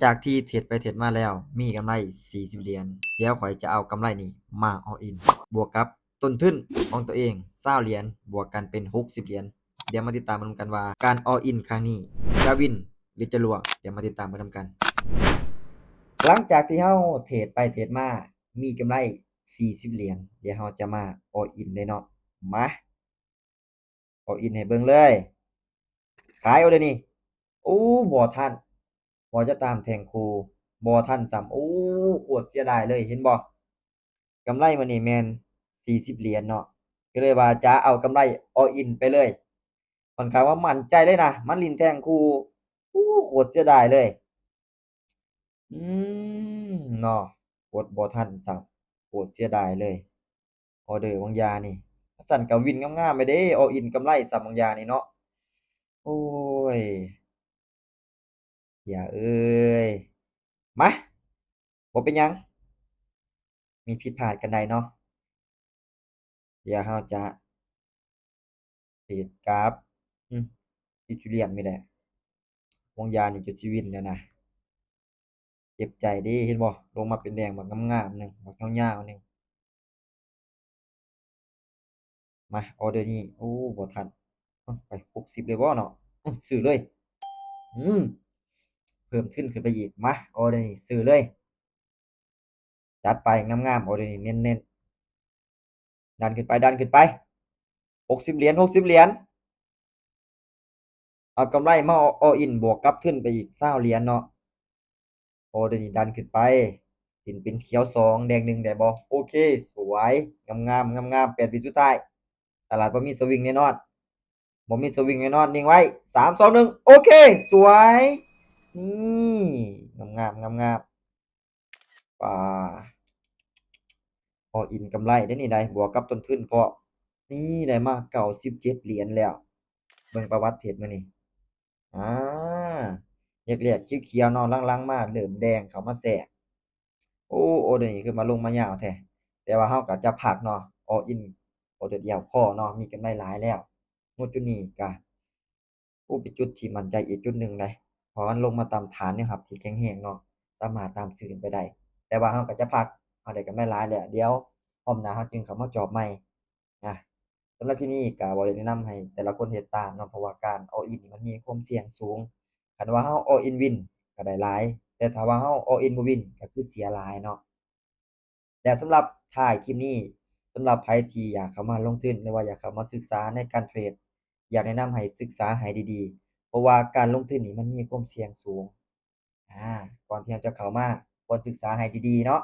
ຈາກທີ່ເທຣດໄປເທຣດມາແລ້ວ ມີກຳໄລສີ່ສິບຫຼຽນ, ດຽວຂ້ອຍຈະເອົາກຳໄລນີ້ມາ all in ບວກກັບຕົ້ນທຶນຂອງຕົວເອງຊາວຫຼຽນ ບວກກັນເປັນຫົກສິບຫຼຽນ. ດຽວມາຕິດຕາມເບິ່ງນຳກັນວ່າ ການ all in ຄັ້ງນີ້ຈະວິນ ຫຼືຈະລ່ວງ, ດຽວມາຕິດຕາມເບິ່ງນຳກັນ. ຫຼັງຈາກທີ່ເຮົາເທຣດໄປເທຣດມາ ມີກຳໄລສີ່ສິບຫຼຽນ, ດຽວເຮົາຈະມາ all in ເລີຍເນາະ. ມາ all in ໃຫ້ເບິ່ງເລີຍ. ຂາຍ order ນີ້. ໂອ້ ບໍ່ທັນ, ບໍ່ຈະຕາມແທ່ງຄູ່, ບໍ່ທັນຊ້ຳ. ໂອ້ ໂຄດເສຍດາຍເລີຍ, ເຫັນບໍ່? ກຳໄລມື້ນີ້ແມ່ນສີ່ສິບຫຼຽນເນາະ, ກໍເລີຍວ່າຈະເອົາກຳໄລ all in ໄປເລີຍ. ຂ້ອນຂ້າງວ່າໝັ້ນໃຈເລີຍນະ, ມັນຫຼິ້ນແທ່ງຄູ່. ໂອ້ ໂຄດເສຍດາຍເລີຍ. ອືມ ເນາະ, ກົດບໍ່ທັນຊ້ຳ, ໂຄດເສຍດາຍເລີຍ. ອໍເດີບາງຢ່າງນີ້ ຊັ້ນກໍວິນງາມໆແລ້ວເດ້, all in ກຳໄລຊ້ຳບາງຢ່າງນີ້ເນາະ. ໂອ້ຍ ເຫຍເອີຍ. ມາ ບໍ່ເປັນຫຍັງ, ມີຜິດພາດກັນໄດ້ເນາະ. ດຽວເຮົາຈະເທຣດກັບ ອືມ ອີເທີຣຽມນີ້ແຫຼະ. ວາງຢານີ້ຈະຊິວິນແລ້ວນະ. ເຈັບໃຈເດ້, ເຫັນບໍ່? ລົງມາເປັນແດງບັກງາມໆໜຶ່ງ, ບັກຍາວໆໜຶ່ງ. ມາ ອໍເດີນີ້. ໂອ້ ບໍ່ທັນ. ເອົ້າ ໄປຫົກສິບເລີຍບໍ່ເນາະ? ອືມ ຊື້ເລີຍ. ອືມ ເພີ່ມທຶນຂຶ້ນໄປອີກ. ມາ ອໍເດີນີ້ ຊື້ເລີຍ. ຈັດໄປ ງາມໆ. ອໍເດີນີ້ ເນັ້ນໆ. ດັນຂຶ້ນໄປ ດັນຂຶ້ນໄປ. ຫົກສິບຫຼຽນ ຫົກສິບຫຼຽນ. ເອົາກຳໄລມາ all in ບວກກັບທຶນໄປອີກຊາວຫຼຽນເນາະ. ອໍເດີນີ້ ດັນຂຶ້ນໄປ. ເປັນ ເປັນຂຽວສອງ ແດງໜຶ່ງໄດ້ບໍ່? ໂອເຄ ສວຍ. ງາມໆ ງາມໆ. ແປດວິສຸດທ້າຍ. ຕະຫຼາດບໍ່ມີສະວິງແນ່ນອນ. ບໍ່ມີສະວິງແນ່ນອນ. ນິ່ງໄວ້. ສາມ ສອງ ໜຶ່ງ. ໂອເຄ ສວຍ. ນີ້ ງາມໆ ງາມໆ. ປາ all in ກຳໄລເດ້ນີ້ໄດ໋, ບວກກັບຕົ້ນທຶນພ້ອມ. ນີ້ ໄດ້ມາເກົ້າສິບເຈັດຫຼຽນແລ້ວ. ເບິ່ງປະຫວັດເທຣດມື້ນີ້. ອາ ແລກໆຂຽວໆເນາະ, ຫຼັງໆມາເລີ່ມແດງເຂົ້າມາແຊກ. ໂອ້ ອໍເດີນີ້ຄືມາລົງມາຍາວແທ້. ແຕ່ວ່າເຮົາກໍຈະພັກເນາະ, all in ອໍເດີດຽວພໍເນາະ, ມີກຳໄລຫຼາຍແລ້ວ. ງວດຈຸດນີ້ກໍ ໂອ້ ເປັນຈຸດທີ່ໝັ້ນໃຈອີກຈຸດໜຶ່ງເດ້, ເພາະວ່າມັນລົງມາຕາມຖານແນວຮັບທີ່ແຂງແຮງເນາະ, ສາມາດຕາມຊື້ຂຶ້ນໄປໄດ້. ແຕ່ວ່າເຮົາກໍຈະພັກ, ເຮົາໄດ້ກຳໄລຫຼາຍແລ້ວ, ດຽວຮອບໜ້າເຮົາຈຶ່ງເຂົ້າມາຈອບໃໝ່ນະ. ສຳລັບຄລິບນີ້ກໍບໍ່ໄດ້ແນະນຳໃຫ້ແຕ່ລະຄົນເຮັດຕາມເນາະ, ເພາະວ່າການ all in ນີ້ມັນມີຄວາມສ່ຽງສູງ. ຄັນວ່າເຮົາ all in win ກໍໄດ້ຫຼາຍ, ແຕ່ຖ້າວ່າເຮົາ all in ບໍ່ win ກໍຄືເສຍຫຼາຍເນາະ. ແລະ ສຳລັບທ້າຍຄລິບນີ້, ສຳລັບໃຜທີ່ຢາກເຂົ້າມາລົງທຶນ ຫຼືວ່າຢາກເຂົ້າມາສຶກສາໃນການເທຣດ, ຢາກແນະນຳໃຫ້ສຶກສາໃຫ້ດີໆ, ເພາະວ່າການລົງທຶນນີ້ມັນມີຄວາມສ່ຽງສູງ. ອາ ກ່ອນທີ່ເຮົາຈະເຂົ້າມາ, ຄວນສຶກສາໃຫ້ດີໆເນາະ.